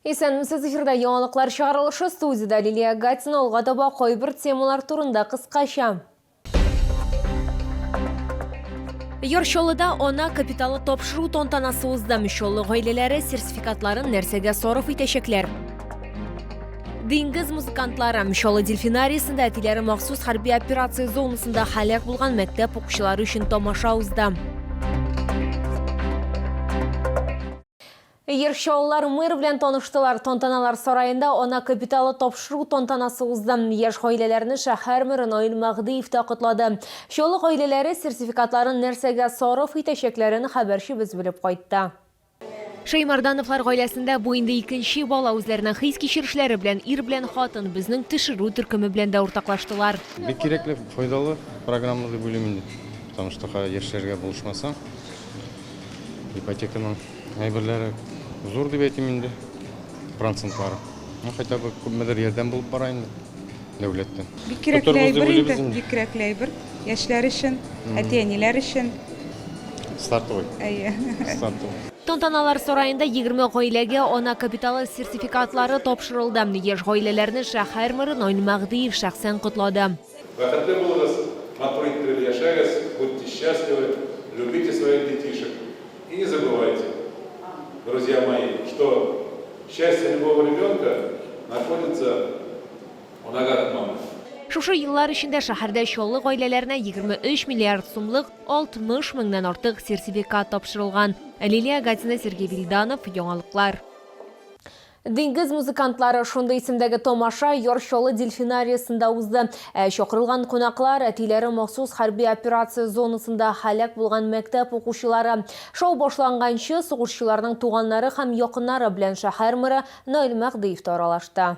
Исәнмесез, эфирда яңалыклар чыгарылышы, студиядә Лилия Гатина. Алга таба кайбер темалар турында кыскача. Яр Чаллыда ана капиталы тапшыру тантанасы узды. Чаллы гаиләләре сертификатларын нәрсәгә сарыф итәчәкләр? Диңгез музыкантлары Чаллы дельфинариясендә әтиләре махсус хәрби операция зонасында һәлак булган мәктәп укучылары өчен тамаша узды. Ерчалылар мэр белән таныштылар. Тантаналар сараенда ана капиталы тапшыру тантанасы узды. Яшь гаиләләрне шәһәр мэры Наил Мәһдиев та котлады. Чаллы гаиләләре сертификатларын нәрсәгә сарыф итәчәкләрен хәбәрчебез белеп кайтты. Шәймәрдановлар гаиләсендә бу инде икенче бала. Үзләренең хис-кичерешләре белән ир белән хатын безнең төшерү төркеме белән дә уртаклаштылар. Бик кирәкле, файдалы программа дип уйлыйм инде. Потому что яшьләргә булышмасаң, ипотеканың Әйберләре зур дип әйтим инде, процентлары. Ну, хотя бы күпмедер ярдәм булып бара инде дәүләттән. Бик кирәкле әйбер инде, бик кирәкле әйбер. Яшьләр өчен, әти-әниләр өчен. Стартовый. Әйе. Стартовый. Тантаналар сараенда 20 гаиләгә ана капиталы сертификатлары тапшырылды. Яшь гаиләләрне шәһәр мэры Наил Мәһдиев шәхсән котлады. Бәхетле булыгыз, матур иттереп яшәгез, будьте счастливы, любите своих детишек. И не забывайте, друзья мои, что счастье любого ребенка находится в ногах мамы. Шушы еллар эчендә шәһәрдә Чаллы гаиләләренә 23 миллиард сумлык 60 меңнән артык сертификат тапшырылган. Лилия Гатина, Сергей Вильданов, Яңалыклар. Диңгез музыкантлары шундый исемдәге тамаша Яр Чаллы дельфинариясендә узды. Ә чакырылган кунаклар, әтиләре махсус хәрби операция зонасында һәлак булган мәктәп укучылары. Шоу башланганчы, сугышчыларның туганнары һәм якыннары белән шәһәр мэры Наил Мәһдиев та аралашты.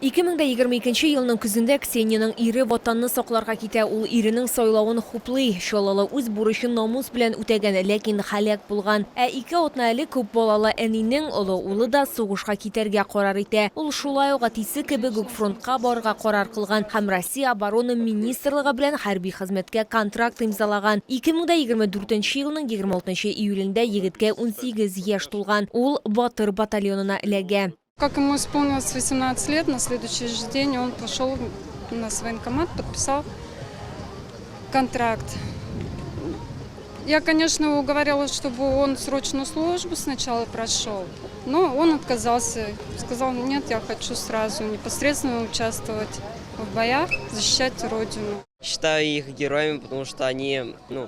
2022 елның көзендә Ксениянең ире Ватанны сакларга китә. Ул иренең сайлавын хуплый. Чаллылы үз бурычын намус белән үтәгән, ләкин һәлак булган. Ә ике атна элек күп балалы әнинең олы улы да сугышка китәргә карар итә. Ул шулай ук әтисе кебек үк фронтка барырга карар кылган һәм Россия Оборона министрлыгы белән хәрби хезмәткә контракт имзалаган. 2024 елның 26 июлендә егеткә 18 яшь тулган. Ул Батыр батальонына эләгә. Как ему исполнилось 18 лет, на следующий же день он пошел у нас в военкомат, подписал контракт. Я, конечно, его уговаривала, чтобы он срочную службу сначала прошел, но он отказался. Сказал, нет, я хочу сразу непосредственно участвовать в боях, защищать Родину. Считаю их героями, потому что они, ну,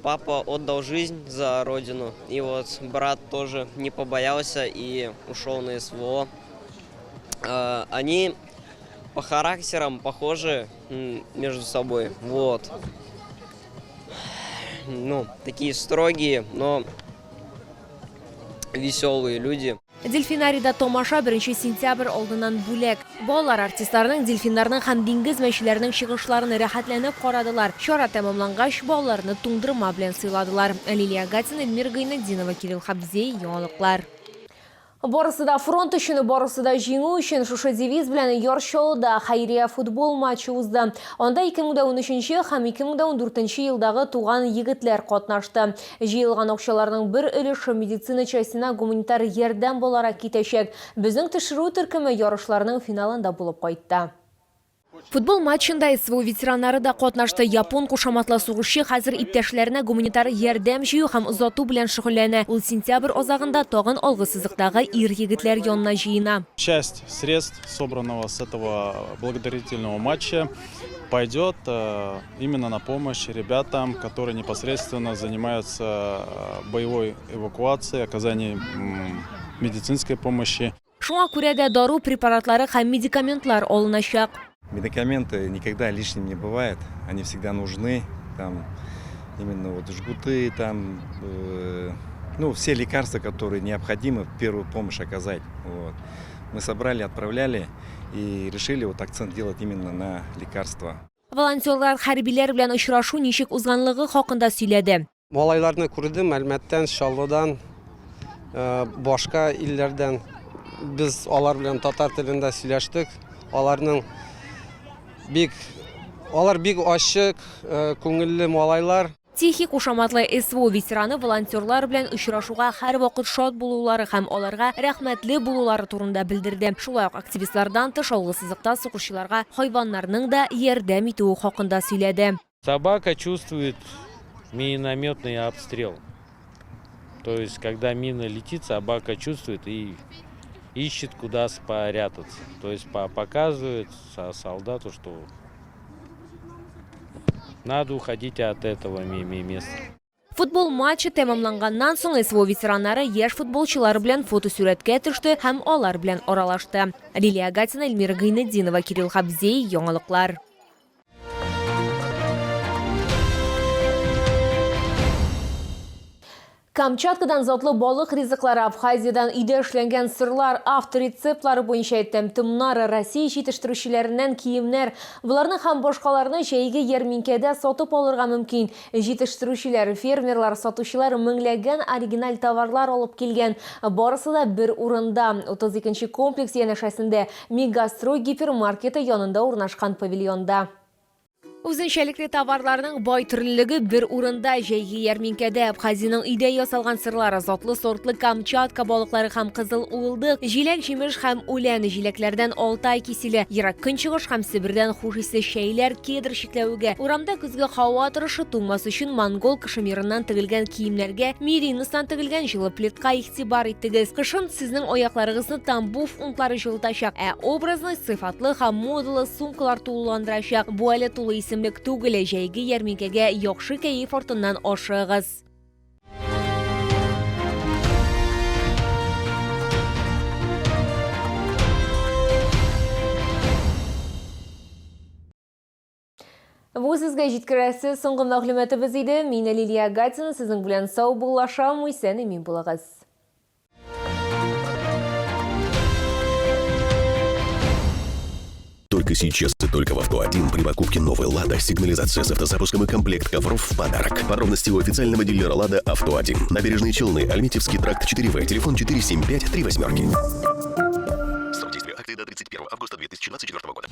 папа отдал жизнь за родину, и вот брат тоже не побоялся и ушел на СВО. Они по характерам похожи между собой, вот. Ну, такие строгие, но веселые люди. Дельфинарийда тамаша беренче сентябрь алдыннан бүләк. Балалар артистларның, дельфиннарның һәм диңгез мәчеләренең чыгышларын рәхәтләнеп карадылар. Чара тәмамлангач, балаларны туңдырма белән сыйладылар. Лилия Гатина, Эльмира Гайнетдинова, Кирилл Хабзей, Яңалыклар. Барысы да фронт өчен, барысы да җиңү өчен шушы девиз белән Яр Чаллыда хәйрия футбол матчы узды. Анда 2013 һәм 2014 елдагы туган егетләр катнашты. Җыелган акчаларның бер өлеше медицина частена гуманитар ярдәм буларак китәчәк. Безнең төшерү төркеме ярышларның финалында булып кайтты. Футбол матчында СВО ветераннары да катнашты. Япон кушаматлы сугышчы хәзер иптәшләренә гуманитар ярдәм җыю һәм озату белән шөгыльләнә. Ул сентябрь азагында тагын алгы сызыктагы ир-егетләр янына җыена. Часть средств, собранного с этого благотворительного матча, пойдет э, именно на помощь ребятам, которые непосредственно занимаются э, боевой эвакуацией, оказанием медицинской помощи. Шуңа күрә дә дару препаратлары һәм медикаментлар алыначак. Медикаменты никогда лишним не бывает, они всегда нужны, там именно вот жгуты, там, э, ну, все лекарства, которые необходимы, первую помощь оказать. Вот. Мы собрали, отправляли и решили вот акцент делать именно на лекарства. Волонтерлар хәрбиләр белән очрашу ничек узганлыгы хакында сөйләде. Малайларны күрдем, Әлмәттән, Чаллыдан, э, башка илләрдән. Без алар белән татар телендә сөйләштек. Аларның бик алар бик ачык, э, күңелле малайлар. Тихий кушаматлы СВО ветераны волонтерлар белән очрашуга һәрвакыт шат булулары һәм аларга рәхмәтле булулары турында белдерде. Шулай ук активистлардан тыш алгы сызыкта сугышчыларга хайваннарның да ярдәм итүе хакында сөйләде. Собака чувствует минометный обстрел. То есть, когда мина летит, собака чувствует и ищет, куда спрятаться. То есть, показывает солдату, что надо уходить от этого места. Футбол матчы тәмамланганнан соң СВО ветераннары яшь футболчылар белән фотосурәткә төште һәм алар белән аралашты. Лилия Гатина, Эльмира Гайнетдинова, Кирилл Хабзей, Яңалыклар. Камчаткадан затлы балык ризыклары, Абхазиядан өйдә эшләнгән сырлар, автор рецептлары буенча тәм-томнар, Россия җитештерүчеләреннән киемнәр. Боларны һәм башкаларны җәйге ярминкәдә сатып алырга мөмкин. Җитештерүчеләр, фермерлар, сатучылар меңләгән оригиналь товарлар алып килгән. Барысы да бер урында, 32 нче комплекс янәшәсендә, Мегастрой гипермаркеты янында урнашкан павильонда. Үзенчәлекле товарларның бай төрлелеге бер урында. Җәйге ярминкәдә Абхазиянең өйдә ясалган сырлары, затлы сортлы Камчатка балыклары һәм кызыл уылдык, җиләк-җимеш һәм үлән, җиләкләрдән Алтай киселе, Ерак Көнчыгыш һәм Себердән хуш исле чәйләр, кедр чикләвеге. Урамда көзге һава торышы туңмас өчен монгол кашемирыннан тегелгән киемнәргә, мериностан тегелгән җылы пледка игътибар итегез. Кышын сезнең аякларыгызны Тамбов унтлары җылытачак, ә образны сыйфатлы һәм модалы сумкалар тулыландырачак. Бу әле тулы исемлек түгел, җәйге ярминкәгә яхшы кәеф артыннан ашыгыз. Бу сезгә җиткерәсе соңгы мәгълүматыбыз иде. Мин Лилия Гатина сезнең белән саубуллашам. Исән-имин булыгыз. Только сейчас и только в Авто-1 при покупке новой «Лада» сигнализация с автозапуском и комплект ковров в подарок. Подробности у официального дилера «Лада» Авто-1. Набережные Челны, Альметьевский тракт 4В, телефон 475 три восьмерки. Срок действия акции до 31 августа 2024 года.